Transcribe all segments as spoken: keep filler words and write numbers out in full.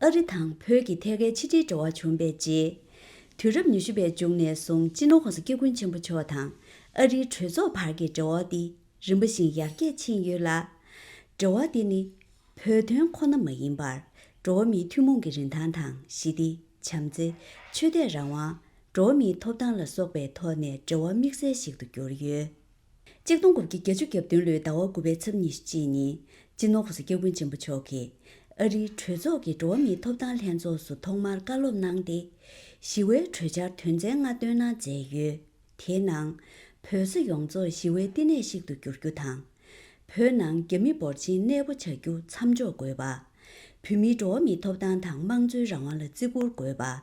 ཨ་རི་དང་བོད་ཀྱི་ཐད་ཀའི་ཕྱི་འབྲེལ་འབྲེལ་བ་བྱུང་བའི་རྗེས། དུས་རབས་ཉི་ཤུ་པའི་མཇུག་ནས་བཟུང་སྤྱི་ནོར་༸གོང་ས་༸སྐྱབས་མགོན་ཆེན་པོ་མཆོག་དང་ཨ་རིའི་གྲོས་ཚོགས་བར་གྱི་འབྲེལ་བ་འདི་རིམ་པ་བཞིན་ཡར་རྒྱས་ཕྱིན་ཡོད་ལ། འབྲེལ་བ་འདི་ནི་བོད་དོན་ཁོ་ན་མ་ཡིན་པར། འགྲོ་བ་མིའི་ཐུན་མོང་གི་རིན་ཐང་དང་། ཞི་བདེ། བྱམས་བརྩེ། ཆོས་དད་རང་དབང་། འགྲོ་བ་མིའི་ཐོབ་ཐང་ལ་སོགས་པའི་ཐོག་ནས་འབྲེལ་བ་དམིགས་བསལ་ཞིག་ཏུ་གྱུར་ཡོད། ཆིག་སྟོང་དགུ་བརྒྱ་བརྒྱད་ཅུ་གྱ་བདུན་ལོའི་ཟླ་བ་དགུ་པའི་ཚེས་ཉི་ཤུ་གཅིག་ཉིན། སྤྱི་ནོར་༸གོང་ས་༸སྐྱབས་མགོན་ཆེན་པོ་མཆོག་གིས་ཨ་རིའི་གྲོས་ཚོགས་ཀྱི་འགྲོ་བ་མིའི་ཐོབ་ཐང་ལྷན་ཚོགས་སུ་ཐོག་མར་བཀའ་སློབ་གནང་སྟེ། ཞི་བའི་གྲོས་འཆར་དོན་ཚན་ལྔ་བཏོན་གནང་མཛད་ཡོད། དེའི་ནང་། བོད་ས་ཡོངས་རྫོགས་ཞི་བའི་བསྟི་གནས་ཤིག་ཏུ་འགྱུར་རྒྱུ་དང་། བོད་ནང་རྒྱ་མི་འབོར་ཆེན་གནས་སྤོ་བྱ་རྒྱུ་མཚམས་འཇོག་དགོས་པ། བོད་མིའི་འགྲོ་བ་མིའི་ཐོབ་ཐང་དང་དམངས་གཙོའི་རང་དབང་ལ་བརྩི་བཀུར་དགོས་པ།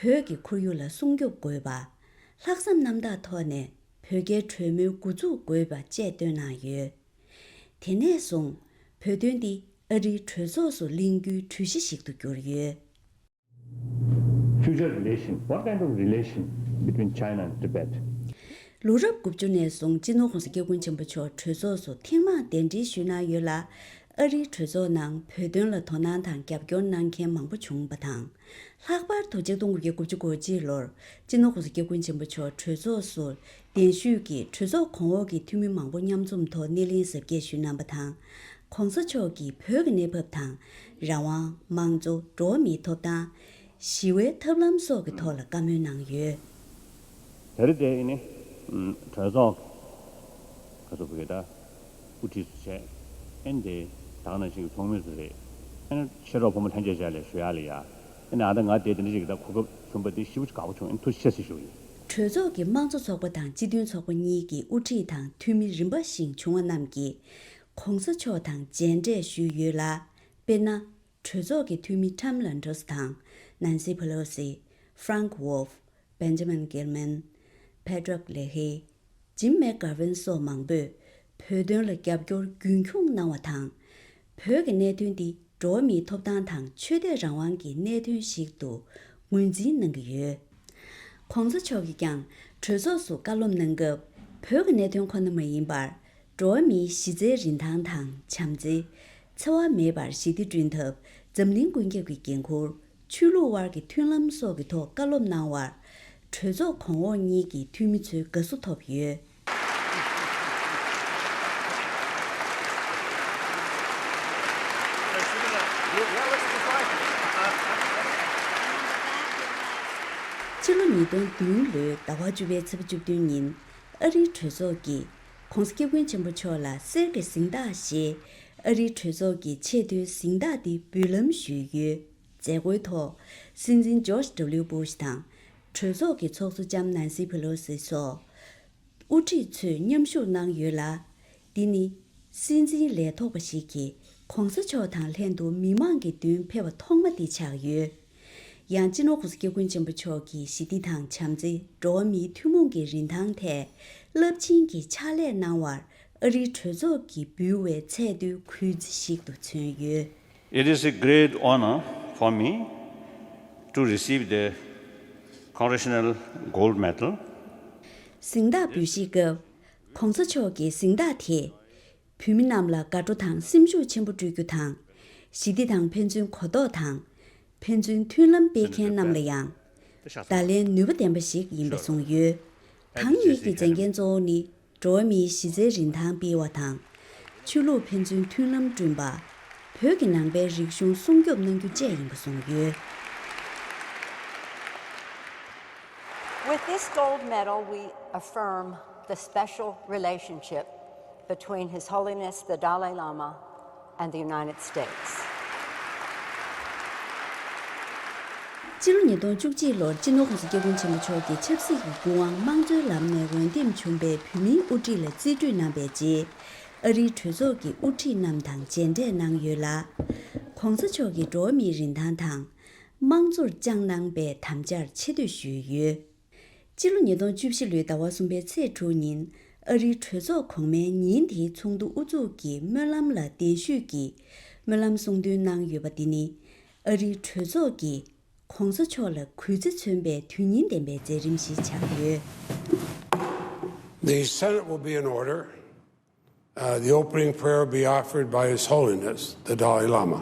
བོད་ཀྱི་ཁོར་ཡུག་ལ་སྲུང་སྐྱོབ་དགོས་པ། ལྷག་བསམ་རྣམ་དག་ཐོག་ནས་བོད་རྒྱའི་གྲོས་མོལ་འགོ་འཛུགས་དགོས་པ་བཅས་བཏོན་གནང་ཡོད། དེ་ནས་བཟུང་། བོད་དོན་འདི་ཨ་རིའི་གྲོས་ཚོགས་སུ་གླེང་རྒྱུའི་གྲོས་གཞི་ཞིག་ཏུ་གྱུར་ཡོད། Future relation, what kind of relation between China and Tibet? ལོ་རབས་དགུ་བཅུ་ནས་བཟུང་སྤྱི་ནོར་༸གོང་ས་༸སྐྱབས་མགོན་ཆེན་པོ་མཆོག་གྲོས་ཚོགས་སུ་ཐེངས་མང་གདན་འདྲེན་ཞུས་གནང་ཡོད་ལ། ཨ་རིའི་གྲོས་ཚོགས་ནང་བོད་དོན་ལ་དོ་སྣང་དང་རྒྱབ་སྐྱོར་གནང་མཁན་མང་པོ་བྱུང་བ་དང་། ལྷག་པར་དུ་ཆིག་སྟོང་དགུ་བརྒྱ་དགུ་བཅུ་གོ་གཅིག་ལོར་སྤྱི་ནོར་༸གོང་ས་༸སྐྱབས་མགོན་ཆེན་པོ་མཆོག་གྲོས་ཚོགས་སུ་གདན་ཞུས་ཀྱིས་གྲོས་ཚོགས་གོང་འོག་གི་འཐུས་མི་མང་པོ་མཉམ་འཛོམས་ཐོག་སྣེ་ལེན་གཟབ་རྒྱས་ཞུས་གནང་བ་དང་། ༸གོང་ས་མཆོག་གིས་བོད་ཀྱི་གནས་བབ་དང་། རང་དབང་། དམངས་གཙོ། འགྲོ་བ་མིའི་ཐོབ་ཐང་། ཞི་བའི་ཐབས་ལམ་སོགས་ཀྱི་ཐོག་ལ་བཀའ་མོལ་གནང་ཡོད། དེ་རིང་དེ་ནི་གྲོས་ཚོགས་ག་ཚོད་བུ་གི་ད་དབུ་ཁྲིད་སུ་བྱས། ཨེ་ནི་དེ་ད་ག་ནང་བཞིན་གྱི་ཚོགས་མི་སུ་རེད། ཨེ་ནི་ཤེས་རོགས་ཕོ་མོ་ལྷན་རྒྱས་བྱས་ལས་ཞུ་ཡག་ལ་ཡ། ཨེ་ནི་ཨ་ད་ང་དེ་དེ་འདྲ་ཞིག་གི་ད་གོ་སྐབས་བྱུང་བ་དེ་ཞེ་པོ་ཅིག་དགའ་པོ་བྱུང་། ཨེ་ནི་ཐུགས་རྗེ་ཆེ་ཟེར་ཞུ་ཡིན། གྲོས་ཚོགས་ཀྱི་དམངས་གཙོ་ཚོགས་པ་དང་སྤྱི་མཐུན་ཚོགས་པ་གཉིས་ཀྱི་དབུ་ཁྲིད་དང་འཐུས་མི་རིམ་པ་བཞིན་བྱུང་བ་རྣམས་ཀྱིས་༸གོང་ས་མཆོག་དང་མཇལ་འཕྲད་ཞུས་ཡོད་ལ། དཔེར་ན། གྲོས་ཚོགས་ཀྱི་འཐུས་མི་ཊམ་ལན་ཌོས་དང་། ནན་སི་ཕེ་ལོ་སི། ཧྥ་རང་ཝོལ་ཧྥ། བེན་ཇ་མིན་གྷིལ་མན། པེ་ཏྲག་ལེ་ཧི། ཇིམ་མེག་གྷར་ཝིན་སོགས་མང་པོས་བོད་དོན་ལ་རྒྱབ་སྐྱོར་རྒྱུན་འཁྱོངས་གནང་བ་དང་། བོད་ཀྱི་གནད་དོན་འདི་འགྲོ་བ་མིའི་ཐོབ་ཐང་དང་ཆོས་དད་རང་དབང་གི་གནད་དོན་ཞིག་ཏུ་ངོས་འཛིན་གནང་གི་ཡོད། ༸གོང་ས་མཆོག་གིས་ཀྱང་གྲོས་ཚོགས་སུ་བཀའ་སློབ་གནང་སྐབས། བོད་ཀྱི་གནད་དོན་ཁོ་ན་མ་ཡིན་པར། འགྲོ་བ་མིའི་གཞི་རྩའི་རིན་ཐང་དང་བྱམས་བརྩེ། འཚེ་བ་མེད་པར་ཞི་བདེ་བསྐྲུན་ཐབས་འཛམ་གླིང་ཀུན་ཁྱབ་ཀྱི་འགན་འཁུར། ཆོས་ལུགས་དབར་གྱི་མཐུན་ལམ་སོགས་ཀྱི་ཐོག་བཀའ་སློབ་གནང་བར། གྲོས་ཚོགས་གོང་འོག་གཉིས་ཀྱི་འཐུས་མི་ཚོའི་དགའ་བསུ་ཐོབ་ཡོད། ཕྱི་ལོ་ཉིས་སྟོང་བདུན་ལོའི་ཟླ་བ་བཅུ་པའི་ཚེས་པ་བཅུ་བདུན་ཉིན། ཨ་རིའི་གྲོས་ཚོགས་ཀྱིས་༸གོང་ས་༸སྐྱབས་མགོན་ཆེན་པོ་མཆོག་ལ་གསེར་གྱི་གཟེངས་རྟགས་ཞེས་ཨ་རིའི་གྲོས་ཚོགས་ཀྱི་ཆེས་མཐོའི་གཟེངས་རྟགས་འདི་འབུལ་ལམ་ཞུས་ཡོད། མཛད་སྒོའི་ཐོག་སྲིད་འཛིན་ཇོརྗ་ཌབ་ལིའུ་སྦུ་ཤ་དང་། གྲོས་ཚོགས་ཀྱི་ཚོགས་གཙོ་ལྕམ་ནན་སི་ཕེ་ལོ་སི་སོགས་དབུ་ཁྲིད་ཚོས་མཉམ་ཞུགས་གནང་ཡོད་ལ། འདི་ནི་སྲིད་འཛིན་ལས་ཐོག་པ་ཞིག་གིས་༸གོང་ས་མཆོག་དང་ལྷན་དུ་མི་མང་གི་མདུན་ཕེབས་པ་ཐོག་མ་དེ་ཆགས་ཡོད། ཡང་སྤྱི་ནོར་༸གོང་ས་༸སྐྱབས་མགོན་ཆེན་པོ་མཆོག་གིས་ཞི་བདེ་དང་བྱམས་བརྩེ། འགྲོ་བ་མིའི་ཐུན་མོང་གི་རིན་ཐང་ཐད་རླབས་ཆེན་གྱི་ཕྱག་ལས་གནང་བར་ཨ་རིའི་གྲོས་ཚོགས་ཀྱིས་འབུལ་བའི་ཚད་མཐོའི་གུས་བརྩི་ཞིག་ཏུ་མཚོན་ཡོད། It is a great honor for me to receive the Congressional Gold Medal. གཟེངས་རྟགས་འབུལ་བཞེས་སྐབས། ༸གོང་ས་མཆོག་གིས་གཟེངས་རྟགས་དེས། བོད་མི་རྣམས་ལ་དགའ་སྤྲོ་དང་སེམས་ཤུགས་ཆེན་པོ་སྤྲོད་རྒྱུ་དང་། ཞི་བདེ་དང་ཕན་ཚུན་གོ་རྟོགས་དང་། ཕན་ཚུན་མཐུན་ལམ་སྤེལ་མཁན་རྣམས་ལ་ཡང་། བརྡ་ལན་ནུས་པ་ལྡན་པ་ཞིག་ཡིན་པ་གསུངས་ཡོད། ཐེངས་འདིའི་མཛད་འགན་གཙོ་བོ་ནི། འགྲོ་བ་མིའི་གཞི་རྩའི་རིན་ཐང་སྤེལ་བ་དང་། ཆོས་ལུགས་ཕན་ཚུན་མཐུན་ལམ་བསྐྲུན་པ། བོད་ཀྱི་ནང་པའི་རིག་གཞུང་སྲུང་སྐྱོབ་གནང་རྒྱུ་བཅས་ཡིན་པ་གསུངས་ཡོད། With this gold medal, we affirm the special relationship between His Holiness the Dalai Lama and the United States. ཕྱི་ལོ་ཉིས་སྟོང་བཅུ་གཅིག་ལོར་སྤྱི་ནོར་༸གོང་ས་༸སྐྱབས་མགོན་ཆེན་པོ་མཆོག་གིས་ཆབ་སྲིད་ཀྱི་སྐུ་དབང་དམངས་གཙོའི་ལམ་ནས་འོས་འདེམས་བྱུང་བའི་བོད་མིའི་དབུ་ཁྲིད་ལ་རྩིས་སྤྲོད་གནང་བའི་རྗེས། ཨ་རིའི་གྲོས་ཚོགས་ཀྱི་དབུ་ཁྲིད་རྣམས་དང་མཇལ་འཕྲད་གནང་ཡོད་ལ། ༸གོང་ས་མཆོག་གིས་འགྲོ་བ་མིའི་རིན་ཐང་དང་། དམངས་གཙོར་བཅངས་གནང་པའི་དམ་བཅར་ཆེ་བསྟོད་ཞུས་ཡོད། སྤྱི་ལོ་ཉིས་སྟོང་བཅུ་བཞི་ལོའི་ཟླ་བ་གསུམ་པའི་ཚེས་དྲུག་ཉིན། ཨ་རིའི་གྲོས་ཚོགས་གོང་མའི་ཉིན་དེའི་ཚོགས་འདུ་དབུ་འཛུགས་ཀྱི་སྨོན་ལམ་ལ་གདན་ཞུས་ཀྱིས་སྨོན་ལམ་གསུང་འདོན་གནང་ཡོད་པ་འདི་ནི། ཨ་རིའི་གྲོས་ཚོགས་ཀྱིས་༸གོང་ས་མཆོག་ལ་གུས་བརྩི་མཚོན་པའི་དོན་སྙིང་ལྡན་པའི་མཛད་རིམ་ཞིག་ཆགས་ཡོད། The Senate will be in order. Uh, the opening prayer will be offered by His Holiness the Dalai Lama.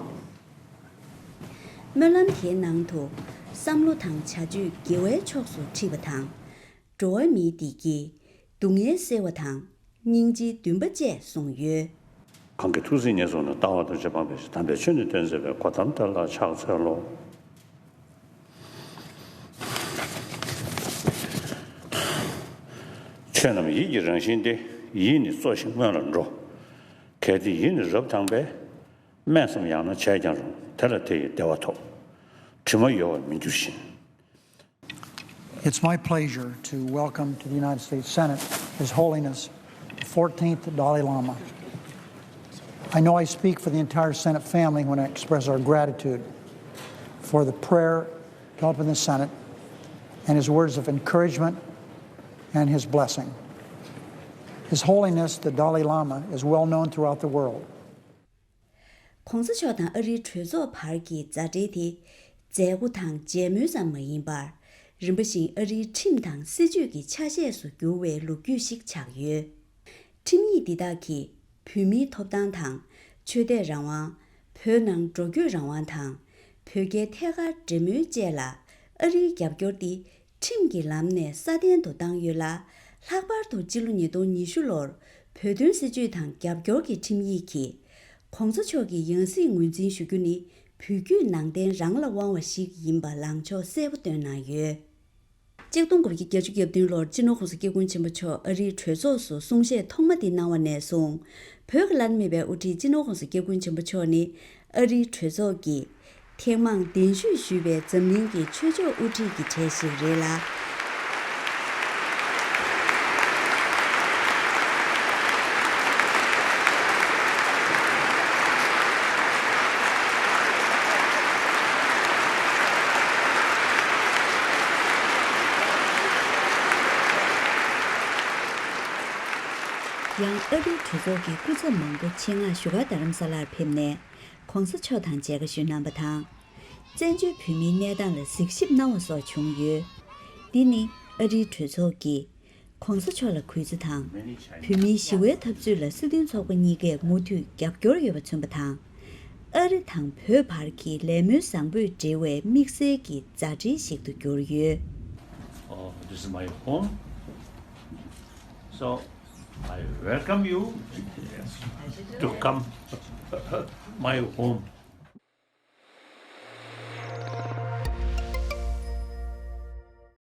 སྨོན་ལམ་དེའི་ནང་དུ་བསམ་བློ་དང་བྱ་སྤྱོད་དགེ་བའི་ཕྱོགས་སུ་ཁྲིད་པ་དང་། འགྲོ་བ་མིའི་བདེ་སྐྱིད། སྡུག་བསྔལ་སེལ་བ་དང་སྙིང་རྗེའི་འདུན་པ་བཅས་གསུངས་ཡོད། གང་གི་ཐུགས་སྲས་ཉེར་བཟུང་ནས། ལྟ་བ་ཐམས་ཅད་སྤངས་པའི་ཕྱིར། དམ་པའི་ཆོས་ནི་སྟོན་མཛད་པའི། གོ་ཏམ་དེ་ལ་ཕྱག་འཚལ་ལོ། ཆོས་རྣམས་ཡིད་ཀྱི་རང་བཞིན་ཏེ། ཡིད་ནི་གཙོ་ཞིང་སྔོན་ལ་འགྲོ། གལ་ཏེ་ཡིད་ནི་རབ་དྭངས་པས། སྨན་བསམ་ཡང་ན་བྱས་ཀྱང་རུང་། དེ་ལ་དེ་ཡིས་བདེ་བ་ཐོབ། དྲི་མ་ཡོད་པར་མི་འགྱུར་ཞིང་། It's my pleasure to welcome to the United States Senate His Holiness the fourteenth Dalai Lama. I know I speak for the entire Senate family when I express our gratitude for the prayer to help in the Senate and his words of encouragement and his blessing. His Holiness the Dalai Lama is well known throughout the world. ༧གོང་ས་མཆོག་དང་ཨ་རིའི་གྲོས་ཚོགས་བར་གྱི་མཛའ་འབྲེལ་དེ། མཛད་སྒོ་དང་མཇལ་མོལ་ཙམ་མ་ཡིན་པར། རིམ་པ་བཞིན་ཨ་རིའི་ཁྲིམས་དང་སྲིད་ཇུས་ཀྱི་ཆ་ཤས་སུ་གྱུར་བའི་ལོ་རྒྱུས་ཤིག་ཆགས་ཡོད། ཁྲིམས་ཡིག་འདི་དག་གིས་བོད་མིའི་ཐོབ་ཐང་དང་། ཆོས་དད་རང་དབང་། བོད་ནང་འགྲོ་སྐྱོད་རང་དབང་དང་། བོད་རྒྱའི་ཐད་ཀར་འབྲེལ་མོལ་བཅས་ལ་ཨ་རིའི་རྒྱབ་སྐྱོར་འདི། ཁྲིམས་ཀྱི་ལམ་ནས་སྲ་བརྟན་དུ་བཏང་ཡོད་ལ། ལྷག་པར་དུ་སྤྱི་ལོ་ཉིས་སྟོང་ཉི་ཤུ་ལོར་བོད་དོན་སྲིད་བྱུས་དང་རྒྱབ་སྐྱོར་གྱི་ཁྲིམས་ཡིག་གིས། ༸གོང་ས་མཆོག་གི་ཡང་སྲིད་ངོས་འཛིན་ཞུ་རྒྱུ་ནི་བོད་བརྒྱུད་ནང་བསྟན་རང་ལ་དབང་བ་ཞིག་ཡིན་པ་ལངས་ཕྱོགས་གསལ་པོ་བཏོན་གནང་ཡོད། ཆིག་སྟོང་དགུ་བརྒྱ་བརྒྱད་ཅུ་གྱ་བདུན་ལོར་སྤྱི་ནོར་༸གོང་ས་སྐྱབས་མགོན་ཆེན་པོ་མཆོག་ཨ་རིའི་གྲོས་ཚོགས་སུ་གསུང་བཤད་ཐོག་མ་འདི་གནང་བ་ནས་བཟུང་། བོད་ཀྱི་བླ་ན་མེད་པའི་དབུ་ཁྲིད་སྤྱི་ནོར་༸གོང་ས་སྐྱབས་མགོན་ཆེན་པོ་མཆོག་ནི་ཨ་རིའི་གྲོས་ཚོགས་ཀྱི་ཐེངས་མང་གདན་ཞུས་ཞུས་པའི་འཛམ་གླིང་གི་ཆོས་ཕྱོགས་དབུ་ཁྲིད་ཀྱི་གྲས་ཤིག་རེད་ལ། ཡང་ཨ་རིའི་གྲོས་ཚོགས་ཀྱི་སྐུ་ཚབ་མང་པོ་ཆེད་མངགས་བཞུགས་སྒར་རྡ་རམ་ས་ལར་ཕེབས་ནས། ༸གོང་ས་མཆོག་དང་མཇལ་ཁ་ཞུས་གནང་བ་དང་། བཙན་བྱོལ་བོད་མིའི་གནས་སྟངས་ལ་གཟིགས་ཞིབ་གནང་བ་སོགས་བྱུང་ཡོད། འདི་ནི་ཨ་རིའི་གྲོས་ཚོགས་ཀྱིས་༸གོང་ས་མཆོག་ལ་གུས་བརྩི་དང་། བོད་མིའི་ཞི་བའི་འཐབ་རྩོད་ལ་སྲིད་དོན་ཚོགས་པ་གཉིས་ཀས་མུ་མཐུད་རྒྱབ་སྐྱོར་ཡོད་པ་མཚོན་པ་དང་། ཨ་རི་དང་བོད་བར་གྱི་ལས་སྨོན་བཟང་པོས་འབྲེལ་བའི་དམིགས་བསལ་གྱི་མཛའ་འབྲེལ་ཞིག་ཏུ་གྱུར་ཡོད། Oh, this is my home. So, I welcome you to come my home.